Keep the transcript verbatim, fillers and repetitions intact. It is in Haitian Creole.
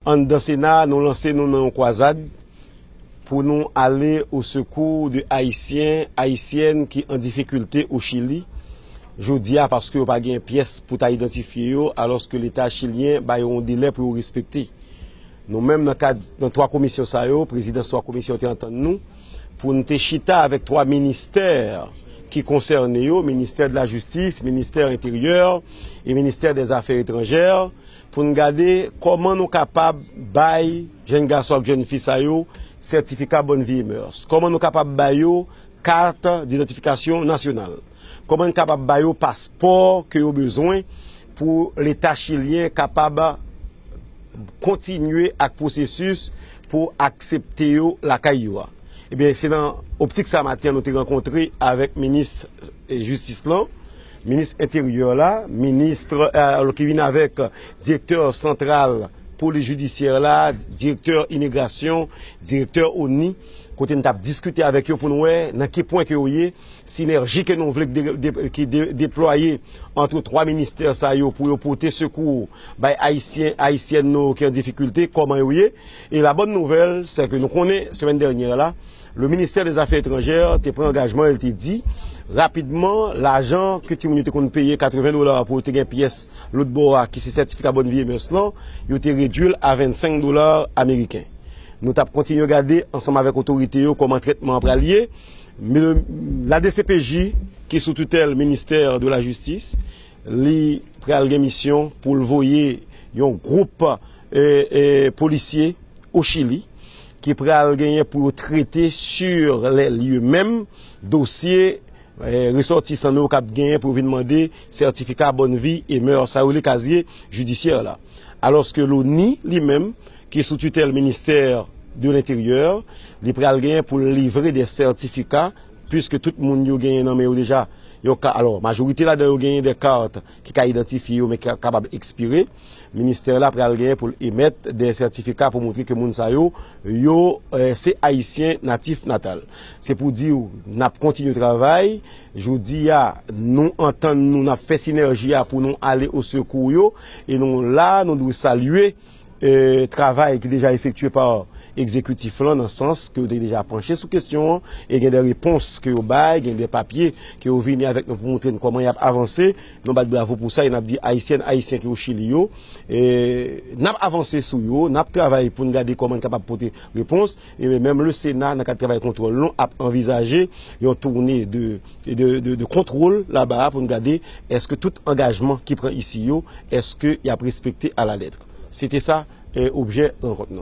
Anndan Sena, nou lanse nou nan yon kwazad pou nou ale o sekou de Ayisyen, Ayisyèn ki an difikilte o Chili jodi a, paske yo pa gen pyès pou ta idantifye yo, alòske Leta chilyen ba yo yon delè pou yo respekte. Nou menm, nan kad, nan twa komisyon sa yo, prezidans twa komisyon te antann nou pou n te chita avèk twa ministè ki konsène yo, ministè de la jistis, ministè enteryè e ministè dè zafè etranjè, pou n gade kòman nou kapab bay jèn gason ak jèn fi sa yo sètifika bòn vi e mèrs. Kòman nou kapab bay yo kat didantifikasyon nasyonal. Kòman n kapab ba yo paspò ke yo bezwen pou Leta chilyen kapab kontinye ak pwosesis pou aksepte yo lakay yo a. Ebyen, se nan optik sa maten an nou te rankontre avèk minis jistis lan, minis enteryè la, minis, eh, ki vin avèk direktè santral polis jidisyè la, direktè imigrasyon, direktè oni, kote n t ap diskite avèk yo pou n wè nan ki pwen ke yo ye, sinèji ke nou vle de, de, ki de, deplwaye ant twa ministè sa yo pou yo pote sekou bay Ayisyen, Ayisyèn nou ki an difikilte, kòman yo ye. E la bòn nouvèl, se ke nou konnen, semèn dènyè la, le ministè dè zafè etranjè te pran angajman, el te di, rapidman, lajan ke timoun yo te konn peye katreven dola pou yo te gen pyès lòt bò a, ki se sètifika bòn vi e mèrs lan, yo te redwi l a vennsenk dola ameriken. Nou t ap kontinye gade ansanm avèk otorite yo kòman trètman an pral ye. Men, la D C P J, ki sou titèl ministè de la jistis, li pral gen misyon pou l voye yon gwoup, eh, eh, polisye o Chili, ki pral genyen pou yo trete sur les lieux menm dosye, eh, resòtisan nou k ap genyen pou yo vin mande sètifika bòn vi e mèrs, sa yo rele kazye jidisyè la. Alòske loni, li menm, ki sou titèl ministè de lenteryè, li pral genyen pou l livre de sètifika, piske tout moun yo genyen nan men yo deja yon ka, alò, majorite ladan yo genyen de kat ki ka idantifye yo, men ki kapab ekspire. Ministè la pral genyen pou l emèt de sètifika pou montre ke moun sa yo, yo, eh, se Ayisyen natif natal. Se pou di w, n ap kontinye travay. Jodi a, nou antann nou, n ap fè sinèji a pou nou ale o sekou yo. E nou la, nou dwe salye, eh, travay ki deja efektye pa egzekitif lan, nan sans ke yo te deja panche sou kesyon an, e gen de repons ke yo bay, gen de papye ke yo vini avèk nou pou montre n kòman y ap avanse. Nou bat bravo pou sa, e n ap di Ayisyèn, Ayisyen ki o Chili yo, e n ap avanse sou yo, n ap travay pou n gade kòman n kapab pote repons, e menm le Sena, nan kad travay kontwòl nou, ap anvizaje yon toune de, de, de, de kontwòl laba a pou n gade èske tout angajman ki pran isi yo, èske y ap respekte alalèt. Se te sa, eh, objè rankont nou.